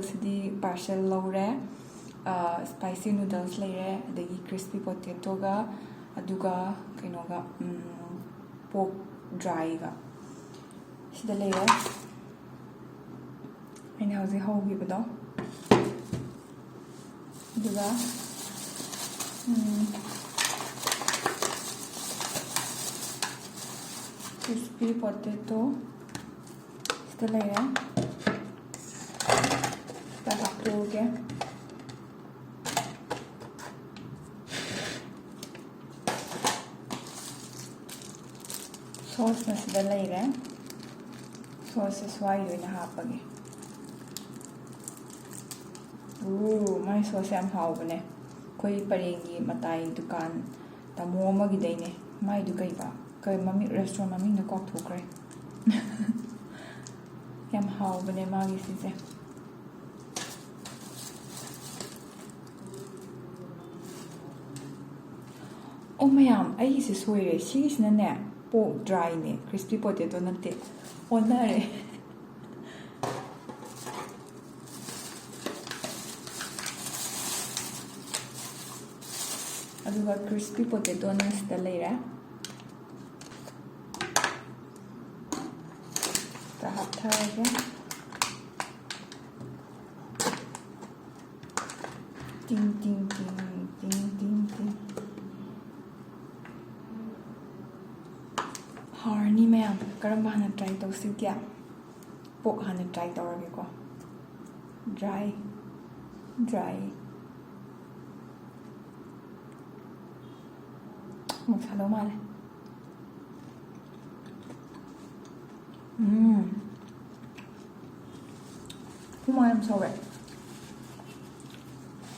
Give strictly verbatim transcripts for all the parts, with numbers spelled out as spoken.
ꯁꯤꯗꯤ parcel ꯂꯧꯔꯦ꯫ Spicy noodles ꯂꯩꯔꯦ, ꯑꯗꯒꯤ crispy potato ꯒ, ꯑꯗꯨꯒ ꯀꯩꯅꯣꯒ, pork dry ꯒ꯫ ꯁꯤꯗ ꯂꯩꯔꯦ ꯑꯩꯅ ꯍꯧꯖꯤꯛ ꯍꯧꯈꯤꯕꯗꯣ꯫ ꯑꯗꯨꯒ crispy potato ꯁꯤꯗ ꯂꯩꯔꯦ꯫ ꯁꯤꯗ ꯍꯥꯞꯇꯣꯛꯑꯒꯦ꯫ Sauce ꯅ ꯁꯤꯗ ꯂꯩꯔꯦ꯫ Sauce ꯁꯦ ꯁ꯭ꯋꯥꯏꯗ ꯑꯣꯏꯅ ꯍꯥꯞꯄꯒꯦ꯫ ꯎ, ꯃꯥꯏ sauce ꯁꯦ ꯌꯥꯝ ꯍꯥꯎꯕꯅꯦ꯫ ꯑꯩꯈꯣꯏ ꯄꯔꯦꯡꯒꯤ ꯃꯇꯥꯏ ꯗꯨꯀꯥꯟ ꯇꯥꯃꯣ ꯑꯃꯒꯤꯗꯩꯅꯦ꯫ ꯃꯥꯏꯗꯨ ꯀꯩꯕ? ꯀꯩ ꯃꯃꯤꯡ, restaurant ꯃꯃꯤꯡꯗꯣ ꯀꯥꯎꯊꯣꯛꯈ꯭ꯔꯦ꯫ ꯌꯥꯝ ꯍꯥꯎꯕꯅꯦ ꯃꯥꯒꯤ ꯁꯤꯁꯦ꯫ ꯑꯣ ꯃꯌꯥꯝ, ꯑꯩꯒꯤꯁꯦ ꯁꯣꯏꯔꯦ꯫ ꯁꯤꯒꯤꯁꯤꯅꯅꯦ, pork dry ꯅꯦ, crispy potato ꯅꯠꯇꯦ꯫ ꯑꯣꯟꯅꯔꯦ꯫ ꯑꯗꯨꯒ crispy potato ꯅ ꯁꯤꯗ ꯂꯩꯔꯦ꯫ ꯈꯔ ꯍꯥꯞꯊꯔꯒꯦ꯫ ꯇꯤꯡ, ꯇꯤꯡ, ꯇꯤꯡ, ꯇꯤꯡ, ꯇꯤꯡ, ꯇꯤꯡ꯫ ꯍꯥꯎꯔꯅꯤ ꯃꯌꯥꯝ꯫ ꯀꯔꯝꯕ ꯍꯥꯟꯅ try ꯇꯧꯁꯤꯒꯦ? Pork ꯍꯥꯟꯅ try ꯇꯧꯔꯒꯦꯀꯣ꯫ Dry, dry꯫ ꯑꯃꯨꯛ ꯁꯥꯗꯧ ꯃꯥꯜꯂꯦ꯫ ꯎꯝ꯫ ꯍꯨꯃꯥꯡ ꯌꯥꯝ ꯁꯧꯋꯦ꯫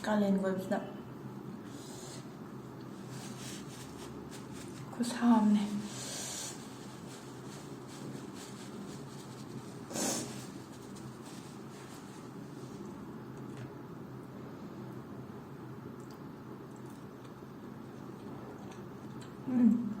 ꯀꯥꯂꯦꯟꯒꯤ ꯑꯣꯏꯕꯁꯤꯗ꯫ ꯈꯨꯠꯁꯥ ꯑꯃꯅꯦ꯫ ꯎꯝ꯫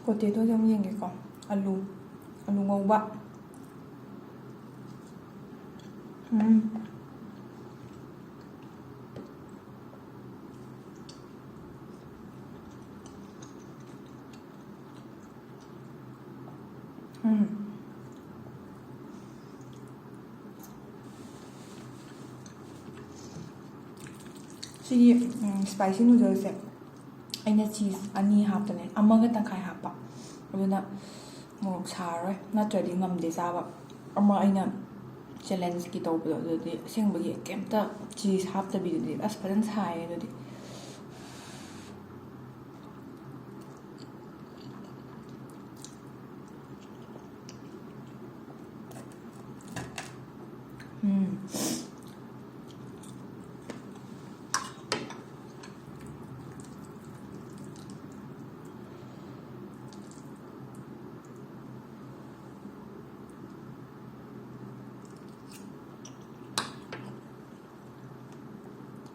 Potatoꯁꯦ ꯑꯃꯨꯛ ꯌꯦꯡꯒꯦꯀꯣ꯫ ꯑꯂꯨ, ꯑꯂꯨ ꯉꯧꯕ꯫ ꯎꯝ꯫ ꯎꯝ꯫ ꯁꯤꯒꯤ, ꯎꯝ, spicy noodleꯁꯦ ꯑꯩꯅ cheese ꯑꯅꯤ ꯍꯥꯞꯄꯅꯦ, ꯑꯃꯒ ꯇꯪꯈꯥꯏ ꯍꯥꯞꯄ꯫ ꯑꯗꯨꯅ ꯃꯣꯔꯣꯛ ꯁꯥꯔꯔꯣꯏ, ꯅꯠꯇ꯭ꯔꯗꯤ ꯉꯝꯗꯦ ꯆꯥꯕ꯫ ꯑꯃ ꯑꯩꯅ challengeꯀꯤ ꯇꯧꯕꯗꯣ, ꯑꯗꯨꯗꯤ ꯑꯁꯦꯡꯕꯒꯤ ꯀꯩꯝꯇ cheese ꯍꯥꯞꯇꯕꯤꯗꯨꯗꯤ ꯑꯁ ꯐꯖꯅ ꯁꯥꯏꯌꯦ ꯑꯗꯨꯗꯤ꯫ ꯎꯝ꯫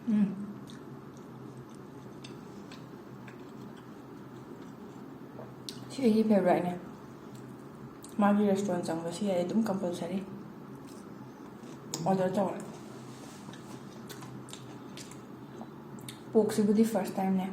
ꯎꯝ꯫ ꯁꯤ ꯑꯩꯒꯤ favouriteꯅꯦ꯫ ꯃꯥꯒꯤ restaurant ꯆꯪꯕꯁꯤ ꯑꯩ ꯑꯗꯨꯝ compulsory order ꯇꯧꯔꯦ꯫ Porkꯁꯤꯕꯨꯗꯤ first timeꯅꯦ꯫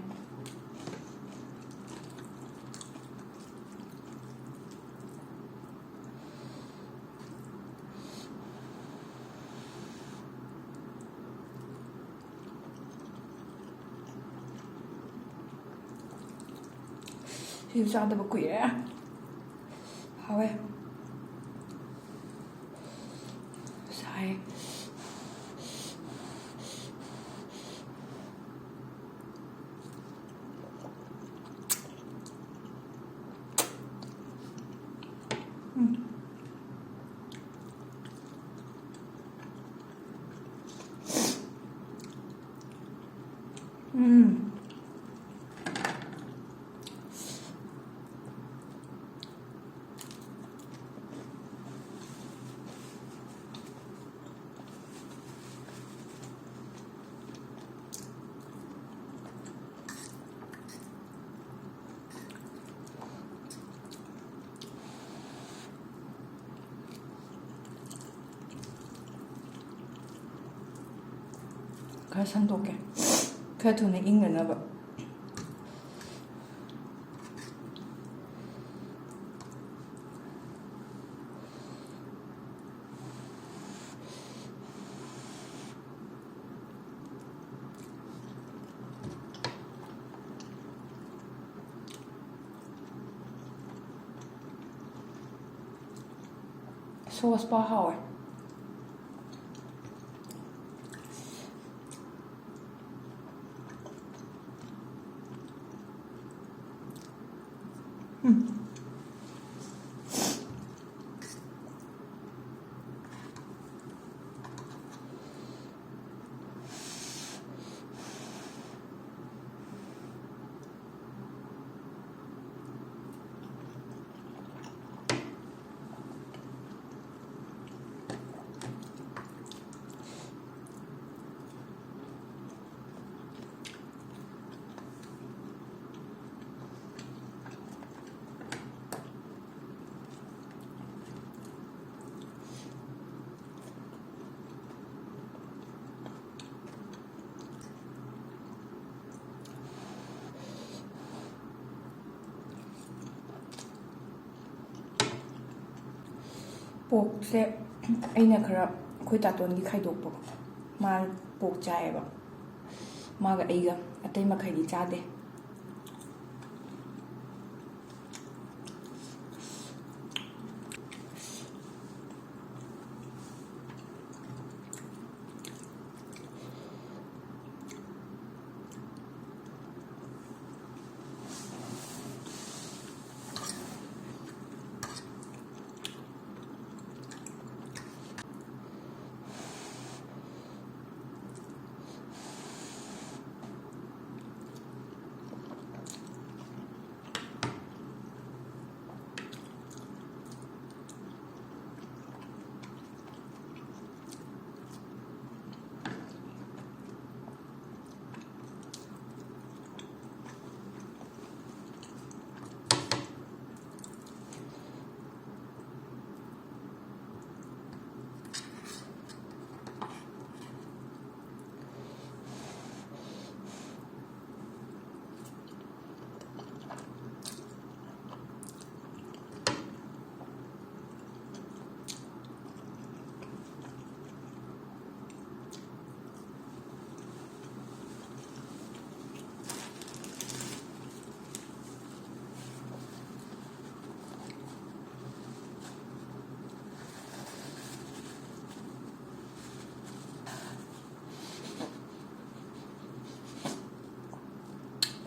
ꯁꯤꯁꯨ ꯆꯥꯗꯕ ꯀꯨꯏꯔꯦ꯫ ꯍꯥꯎꯋꯦ꯫ ꯁꯥꯏ꯫ ꯎꯝ꯫ ꯎꯝ꯫ ꯈꯔ ꯁꯟꯗꯣꯛꯀꯦ, ꯈꯔ ꯊꯨꯅ ꯏꯪꯅꯅꯕ꯫ ꯁꯣꯁꯄ ꯍꯥꯎꯋꯦ꯫ ꯎꯝ꯫ ꯄꯣꯛꯁꯦ ꯑꯩꯅ ꯈꯔ ꯑꯩꯈꯣꯏ ꯇꯥꯇꯣꯟꯒꯤ ꯈꯥꯏꯗꯣꯛꯄ, ꯃꯥ ꯄꯣꯛ ꯆꯥꯏꯌꯦꯕ, ꯃꯥꯒ ꯑꯩꯒ꯫ ꯑꯇꯩ ꯃꯈꯩꯗꯤ ꯆꯥꯗꯦ꯫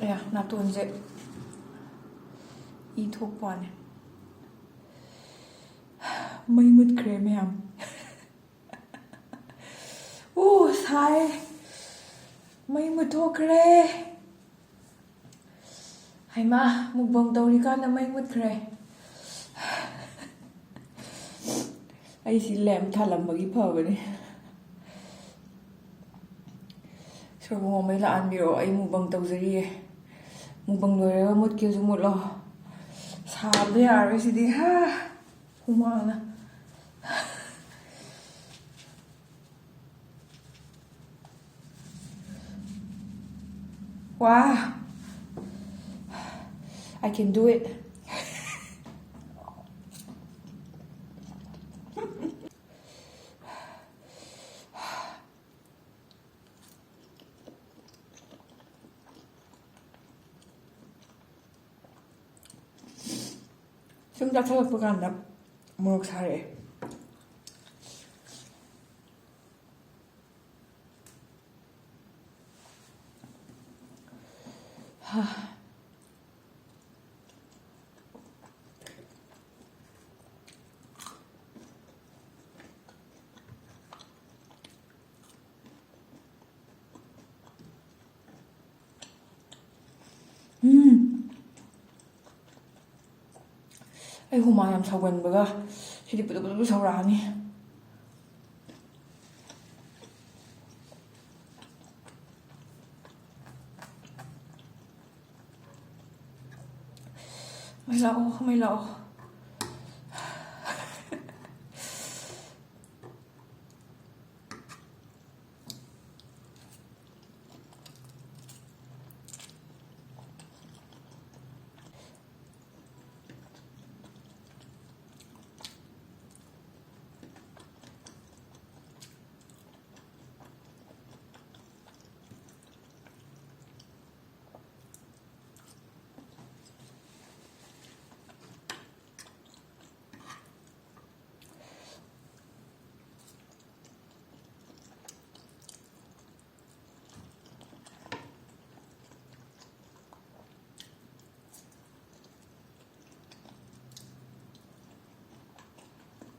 ꯑꯌꯥ, ꯅꯥꯇꯣꯟꯁꯦ ꯏ ꯊꯣꯛꯄ ꯋꯥꯅꯦ꯫ ꯃꯩ ꯃꯨꯠꯈ꯭ꯔꯦ ꯃꯌꯥꯝ꯫ ꯑꯣ, ꯁꯥꯏ꯫ ꯃꯩ ꯃꯨꯠꯊꯣꯛꯈ꯭ꯔꯦ꯫ ꯍꯩꯃꯥ, ꯃꯨꯛꯕꯪ ꯇꯧꯔꯤꯀꯥꯟꯗ ꯃꯩ ꯃꯨꯠꯈ꯭ꯔꯦ꯫ ꯑꯩꯁꯤ ꯂꯦꯝ ꯊꯥꯜꯂꯝꯕꯒꯤ ꯐꯕꯅꯦ꯫ ꯁꯣꯔꯕꯨꯡꯉꯣ, ꯃꯩ ꯂꯥꯛꯍꯟꯕꯤꯔꯛꯑꯣ, ꯑꯩ ꯃꯨꯛꯕꯪ ꯇꯧꯖꯔꯤꯌꯦ꯫ ꯃꯨꯛꯕꯪ ꯂꯣꯏꯔꯒ ꯃꯨꯠꯀꯦꯁꯨ ꯃꯨꯠꯂꯣ꯫ ꯁꯥꯕꯗ ꯌꯥꯔꯣꯏ ꯁꯤꯗꯤ꯫ ꯍꯥ, ꯍꯨꯃꯥꯡꯅ꯫ ꯋꯥ, I can do it. ꯁꯨꯝ ꯆꯥꯊꯠꯂꯛꯄ ꯀꯥꯟꯗ ꯃꯣꯔꯣꯛ ꯁꯥꯔꯛꯑꯦ꯫ ꯎꯝ꯫ ꯑꯩ ꯍꯨꯃꯥꯡ ꯌꯥꯝ ꯁꯧꯒꯟꯕꯒ ꯁꯤꯗꯤ ꯄꯨꯗꯨ ꯄꯨꯗꯨ ꯁꯧꯔꯛꯑꯅꯤ꯫ ꯃꯩ ꯂꯥꯛꯑꯣ, ꯃꯩ ꯂꯥꯛꯑꯣ꯫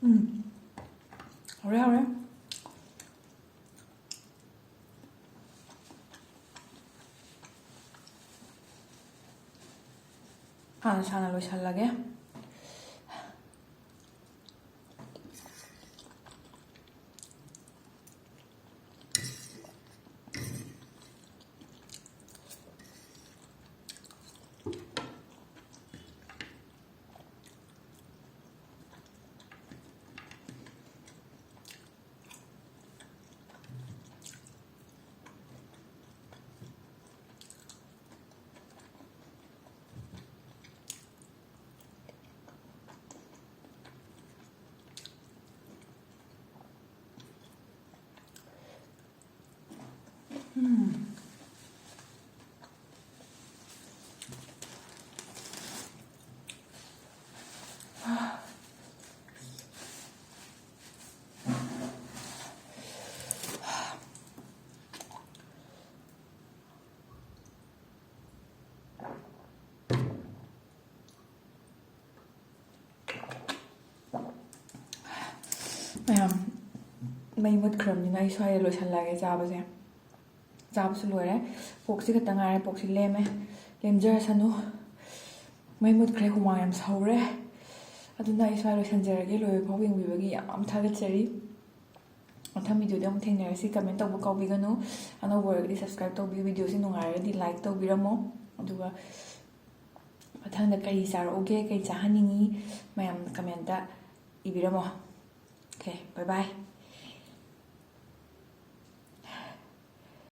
ꯎꯝ꯫ ꯍꯧꯔꯦ, ꯍꯧꯔꯦ꯫ ꯍꯥꯟꯅ ꯁꯥꯅ ꯂꯣꯏꯁꯜꯂꯒꯦ꯫ ꯃꯌꯥꯝ, ꯃꯩ ꯃꯨꯠꯈ꯭ꯔꯕꯅꯤꯅ ꯑꯩ ꯁ꯭ꯋꯥꯏꯗ ꯂꯣꯏꯁꯜꯂꯒꯦ ꯆꯥꯕꯁꯦ꯫ ꯆꯥꯕꯁꯨ ꯂꯣꯏꯔꯦ꯫ ꯄꯣꯛꯁꯤ ꯈꯛꯇ ꯉꯥꯏꯔꯦ꯫ ꯄꯣꯛꯁꯤ ꯂꯦꯝꯃꯦ꯫ ꯂꯦꯝꯖꯔꯁꯅꯨ꯫ ꯃꯩ ꯃꯨꯠꯈ꯭ꯔꯦ, ꯍꯨꯃꯥꯡ ꯌꯥꯝ ꯁꯧꯔꯦ꯫ ꯑꯗꯨꯅ ꯑꯩ ꯁ꯭ꯋꯥꯏ ꯂꯣꯏꯁꯟꯖꯔꯒꯦ꯫ ꯂꯣꯏꯕ ꯐꯥꯎ ꯌꯦꯡꯕꯤꯕꯒꯤ ꯌꯥꯝ ꯊꯥꯒꯠꯆꯔꯤ꯫ ꯃꯊꯪ videoꯗ ꯑꯃꯨꯛ ꯊꯦꯡꯅꯔꯁꯤ꯫ Comment ꯇꯧꯕ ꯀꯥꯎꯕꯤꯒꯅꯨ꯫ ꯑꯅꯧꯕ ꯑꯣꯏꯔꯒꯗꯤ subscribe ꯇꯧꯕꯤꯌꯨ꯫ Videoꯁꯤ ꯅꯨꯡꯉꯥꯏꯔꯒꯗꯤ like ꯇꯧꯕꯤꯔꯝꯃꯣ꯫ ꯑꯗꯨꯒ ꯃꯊꯪꯗ ꯀꯔꯤ ꯆꯥꯔꯛꯎꯒꯦ, ꯀꯔꯤ ꯆꯥꯍꯟꯅꯤꯡꯉꯤ, ꯃꯌꯥꯝ commentꯇ ꯏꯕꯤꯔꯝꯃꯣ꯫ Okay, bye bye꯫